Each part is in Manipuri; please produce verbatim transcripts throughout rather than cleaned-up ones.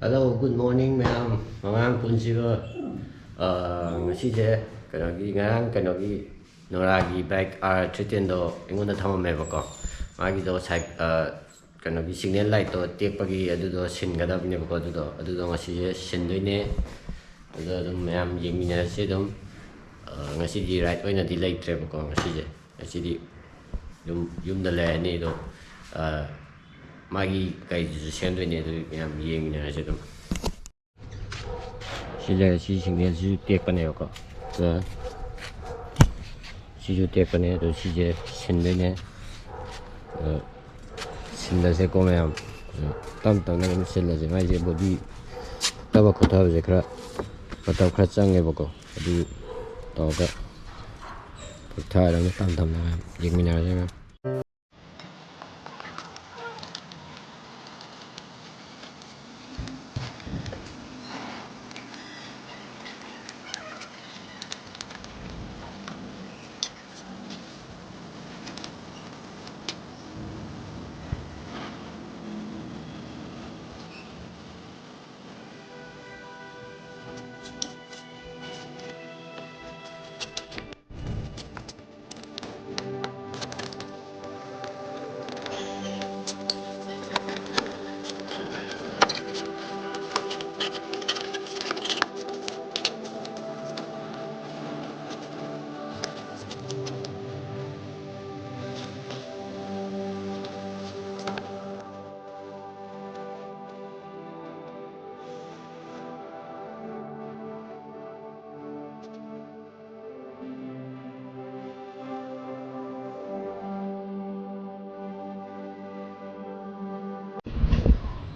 Hello, good morning ꯃꯌꯥꯝ꯫ ꯃꯃꯥꯡ ꯄꯨꯟꯁꯤꯕ, ꯑ, ꯉꯁꯤꯁꯦ ꯀꯩꯅꯣꯒꯤ, ꯉꯔꯥꯡ ꯀꯩꯅꯣꯒꯤ ꯅꯣꯔꯥꯒꯤ ꯕꯥꯏꯛ ꯑꯥꯔ ꯊ꯭ꯔꯤ ꯇꯦꯟꯗꯣ ꯑꯩꯉꯣꯟꯗ ꯊꯝꯃꯝꯃꯦꯕꯀꯣ꯫ ꯃꯥꯒꯤꯗꯣ ꯁꯥꯏ-, ꯑ, ꯀꯩꯅꯣꯒꯤ ꯁꯤꯒꯅꯦꯜ ꯂꯥꯏꯠꯇꯣ ꯇꯦꯛꯄꯒꯤ ꯑꯗꯨꯗꯣ ꯁꯤꯟꯒꯗꯕꯅꯦꯕꯀꯣ꯫ ꯑꯗꯨꯗꯣ, ꯑꯗꯨꯗꯣ ꯉꯁꯤꯁꯦ ꯁꯤꯟꯗꯣꯏꯅꯦ꯫ ꯑꯗꯣ ꯑꯗꯨꯝ ꯃꯌꯥꯝ ꯌꯦꯡꯃꯤꯟꯅꯔꯁꯤ ꯑꯗꯨꯝ꯫ ꯑ, ꯉꯁꯤꯗꯤ ꯔꯥꯏꯠ ꯑꯣꯏꯅꯗꯤ ꯂꯩꯇ꯭ꯔꯦꯕꯀꯣ꯫ ꯉꯁꯤꯁꯦ, ꯉꯁꯤꯗꯤ ꯑꯗꯨꯝ ꯌꯨꯝꯗ ꯂꯩꯔꯅꯤ꯫ ꯑꯗꯣ, ꯑ, ꯃꯥꯒꯤ ꯀꯩꯗꯨꯁꯨ ꯁꯦꯝꯗꯣꯏꯅꯦ꯫ ꯑꯗꯨ ꯃꯌꯥꯝ ꯌꯦꯡꯃꯤꯟꯅꯔꯁꯤ ꯑꯗꯨꯝ꯫ ꯁꯤ ꯂꯩꯔꯦ, ꯁꯤ ꯁꯤꯒꯅꯦꯜꯁꯤꯁꯨ ꯇꯦꯛꯄꯅꯦꯕꯀꯣ꯫ ꯑꯗ ꯁꯤꯁꯨ ꯇꯦꯛꯄꯅꯦ, ꯑꯗꯣ ꯁꯤꯁꯦ ꯁꯤꯟꯗꯣꯏꯅꯦ꯫ ꯑꯗ ꯁꯤꯜꯂꯁꯦꯀꯣ ꯃꯌꯥꯝ꯫ ꯑꯗ ꯇꯞ ꯇꯞꯅ ꯑꯗꯨꯝ ꯁꯤꯜꯂꯁꯦ꯫ ꯃꯥꯏꯁꯦ ꯕꯣꯗꯤ ꯇꯕ ꯈꯣꯠꯊꯕꯁꯦ ꯈꯔ ꯃꯇꯝ ꯈꯔ ꯆꯪꯉꯦꯕꯀꯣ꯫ ꯑꯗꯨ ꯇꯧꯔꯒ ꯄꯨꯊꯔꯒ ꯇꯞ ꯇꯞꯅ ꯃꯌꯥꯝ ꯌꯦꯡꯃꯤꯟꯅꯔꯁꯦ ꯃꯌꯥꯝ꯫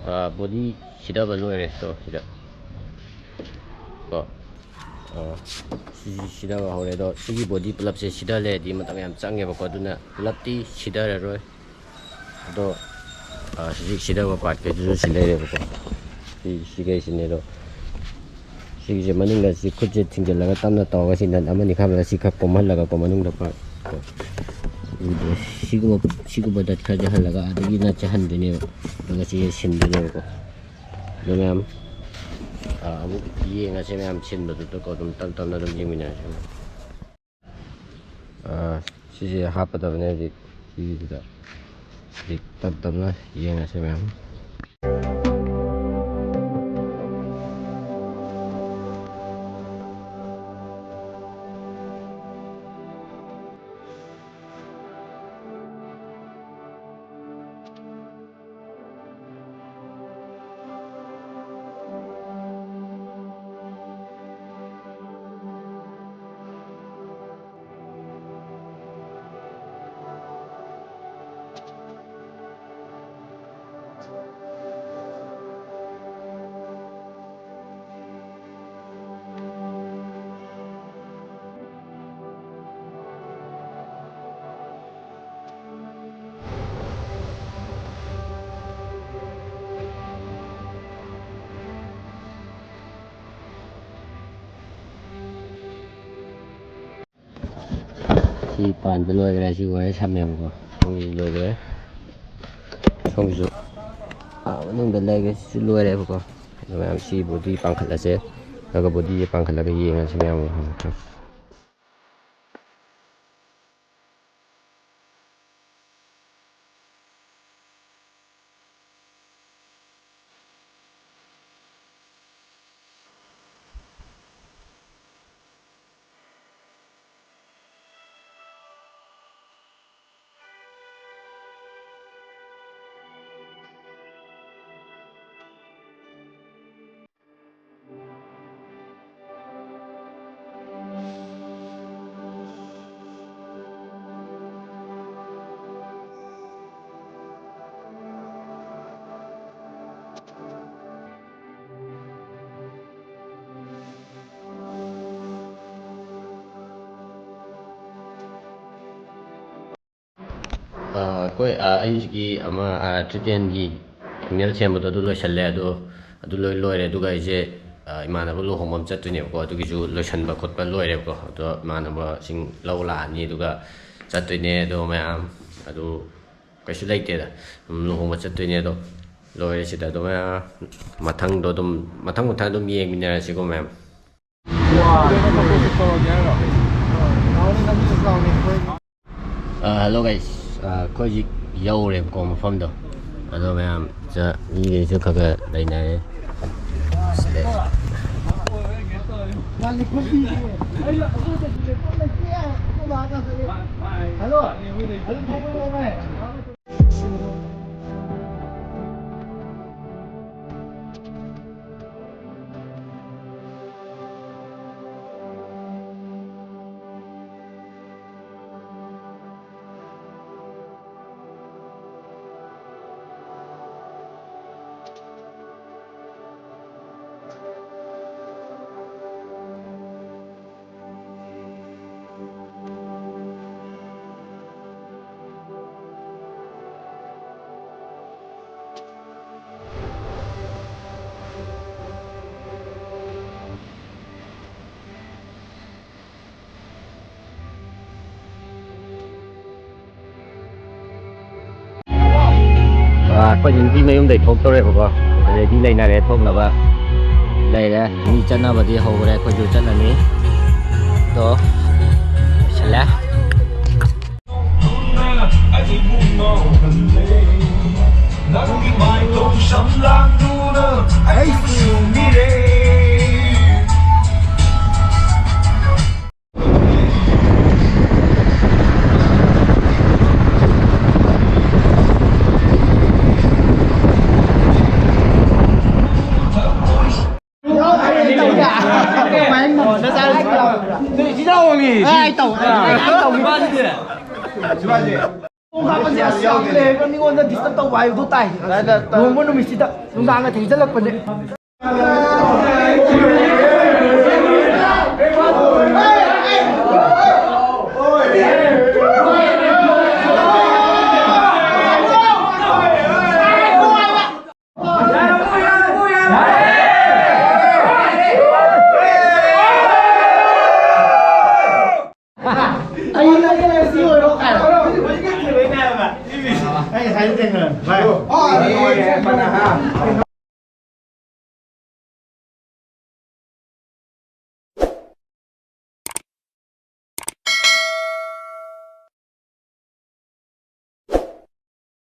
ꯑꯥ, ꯕꯣꯗꯤ ꯁꯤꯗꯕ ꯂꯣꯏꯔꯦ꯫ ꯇꯣ, ꯁꯤꯗ ꯀꯣ, ꯑꯥ, ꯁꯤ ꯁꯤꯗꯕ ꯍꯧꯔꯦ꯫ ꯑꯗꯣ ꯁꯤꯒꯤ ꯕꯣꯗꯤ ꯄꯨꯂꯞꯁꯦ ꯁꯤꯗ ꯂꯩꯔꯗꯤ ꯃꯇꯝ ꯌꯥꯝ ꯆꯪꯉꯦꯕꯀꯣ꯫ ꯑꯗꯨꯅ ꯄꯨꯂꯞꯇꯤ ꯁꯤꯗꯔꯔꯣꯏ꯫ ꯑꯗꯣ, ꯑꯥ, ꯍꯧꯖꯤꯛ ꯁꯤꯗꯕ ꯄꯥꯔꯠꯈꯩꯗꯨꯁꯨ ꯁꯤ ꯂꯩꯔꯦꯕꯀꯣ꯫ ꯁꯤ, ꯁꯤꯈꯩꯁꯤꯅꯦ꯫ ꯑꯗꯣ ꯁꯤꯒꯤꯁꯦ ꯃꯅꯨꯡꯗ ꯁꯤ ꯈꯨꯠꯁꯦ ꯊꯤꯡꯖꯤꯜꯂꯒ ꯇꯞꯅ ꯇꯧꯔꯒ ꯁꯤ ꯅꯠ ꯑꯃꯅꯤ ꯈꯥꯕꯗ ꯁꯤ ꯈꯔ ꯀꯣꯝꯍꯜꯂꯒꯀꯣ, ꯃꯅꯨꯡꯗ ꯄꯥꯔꯠ ꯀꯣ꯫ ꯑꯗꯨꯒ ꯁꯤꯒꯨꯝꯕ, ꯁꯤꯒꯨꯝꯕ ꯅꯠ ꯈꯔꯁꯦ ꯍꯜꯂꯒ ꯑꯗꯒꯤ ꯅꯠꯁꯦ ꯍꯟꯗꯣꯏꯅꯦꯕ꯫ ꯑꯗꯨꯒ ꯁꯤꯁꯦ ꯁꯤꯟꯗꯣꯏꯅꯦꯕꯀꯣ꯫ ꯑꯗꯨ ꯃꯌꯥꯝ, ꯑ, ꯑꯃꯨꯛ ꯌꯦꯡꯉꯁꯦ ꯃꯌꯥꯝ ꯁꯤꯟꯕꯗꯨꯗꯀꯣ, ꯑꯗꯨꯝ ꯇꯞ ꯇꯞꯅ ꯑꯗꯨꯝ ꯌꯦꯡꯃꯤꯟꯅꯔꯁꯦ꯫ ꯑ, ꯁꯤꯁꯦ ꯍꯥꯞꯄꯗꯕꯅꯦ ꯍꯧꯖꯤꯛ ꯁꯤꯒꯤꯁꯤꯗ꯫ ꯍꯧꯖꯤꯛ ꯇꯞ ꯇꯞꯅ ꯌꯦꯡꯉꯁꯦ ꯃꯌꯥꯝ꯫ ꯁꯤ ꯄꯥꯟꯕ ꯂꯣꯏꯈ꯭ꯔꯦ, ꯁꯤ ꯋꯥꯏꯌꯔ ꯁꯝꯃꯦꯕꯀꯣ, ꯁꯣꯝꯒꯤꯁꯨ ꯂꯣꯏꯈ꯭ꯔꯦ, ꯁꯣꯝꯒꯤꯁꯨ ꯑꯥ ꯃꯅꯨꯡꯗ ꯂꯩꯈ꯭ꯔꯦ, ꯁꯤꯁꯨ ꯂꯣꯏꯔꯦꯕꯀꯣ꯫ ꯑꯗꯨ ꯃꯌꯥꯝ ꯁꯤ ꯕꯣꯗꯤ ꯄꯥꯡꯈꯠꯂꯁꯦ, ꯑꯗꯨꯒ ꯕꯣꯗꯤꯁꯦ ꯄꯥꯡꯈꯠꯂꯒ ꯌꯦꯡꯉꯁꯤ ꯃꯌꯥꯝ꯫ ꯑ, ꯑꯩꯈꯣꯏ, ꯑ, ꯑꯩꯒꯤ ꯑꯃ, ꯑ, ꯇ꯭ꯔꯤꯇꯦꯟꯒꯤ ꯊꯝꯅꯦꯜ ꯁꯦꯝꯕꯗꯣ ꯑꯗꯨ ꯂꯣꯏꯁꯜꯂꯦ꯫ ꯑꯗꯣ ꯑꯗꯨ ꯂꯣꯏ ꯂꯣꯏꯔꯦ꯫ ꯑꯗꯨꯒ ꯑꯩꯁꯦ, ꯑ, ꯏꯃꯥꯟꯅꯕ ꯂꯨꯍꯣꯡꯕ ꯑꯃ ꯆꯠꯇꯣꯏꯅꯦꯕꯀꯣ, ꯑꯗꯨꯒꯤꯁꯨ ꯂꯣꯏꯁꯟꯕ ꯈꯣꯠꯄ ꯂꯣꯏꯔꯦꯕꯀꯣ꯫ ꯑꯗꯣ ꯏꯃꯥꯟꯅꯕꯁꯤꯡ ꯂꯧ ꯂꯥꯛꯑꯅꯤ, ꯑꯗꯨꯒ ꯆꯠꯇꯣꯏꯅꯦ꯫ ꯑꯗꯣ ꯃꯌꯥꯝ ꯑꯗꯨ ꯀꯩꯁꯨ ꯂꯩꯇꯦꯗ, ꯎꯝ, ꯂꯨꯍꯣꯡꯕ ꯆꯠꯇꯣꯏꯅꯦ꯫ ꯑꯗꯣ ꯂꯣꯏꯔꯦ ꯁꯤꯗ ꯑꯗꯨꯝ, ꯃꯊꯪꯗꯣ ꯑꯗꯨꯝ, ꯃꯊꯪ ꯃꯊꯪ ꯑꯗꯨꯝ ꯌꯦꯡꯃꯤꯟꯅꯔꯁꯤꯀꯣ ꯃꯌꯥꯝ꯫ ꯍꯜꯂꯣ ꯒꯥꯏꯁ, ꯑꯩꯈꯣꯏ ꯍꯧꯖꯤꯛ ꯌꯧꯔꯦꯕꯀꯣ ꯃꯐꯝꯗꯣ꯫ ꯑꯗꯣ ꯃꯌꯥꯝ ꯆ-, ꯃꯤꯈꯩꯁꯨ ꯈꯔ ꯈꯔ ꯂꯩꯅꯔꯦ꯫ ꯁꯤꯗ꯫ ꯑꯩꯈꯣꯏꯁꯨ ꯅꯨꯄꯤ ꯃꯌꯨꯝꯗꯩ ꯊꯣꯛꯇꯧꯔꯦꯕꯀꯣ꯫ ꯔꯦꯗꯤ ꯂꯩꯅꯔꯦ, ꯊꯣꯛꯅꯕ ꯂꯩꯔꯦ꯫ ꯃꯤ ꯆꯠꯅꯕꯗꯤ ꯍꯧꯈ꯭ꯔꯦ, ꯑꯩꯈꯣꯏꯁꯨ ꯆꯠꯂꯅꯤ꯫ ꯑꯗꯣ ꯂꯣꯏꯁꯜꯂꯦ꯫ ꯃꯤꯉꯣꯟꯗ ꯗꯤꯁꯇꯔꯕ ꯇꯧꯕ ꯍꯥꯏꯕꯗꯨ ꯇꯥꯏ꯫ ꯂꯨꯍꯣꯡꯕ ꯅꯨꯃꯤꯠꯁꯤꯗ ꯅꯨꯡꯗꯥꯡꯒ ꯊꯦꯡꯖꯜꯂꯛꯄꯁꯦ꯫ ꯀꯥꯏꯗ ꯊꯦꯡꯅꯔꯦ? ꯚꯥꯏ꯫ ꯑꯣ, ꯑꯥ, ꯑꯥ, ꯑꯥ, ꯑꯥ꯫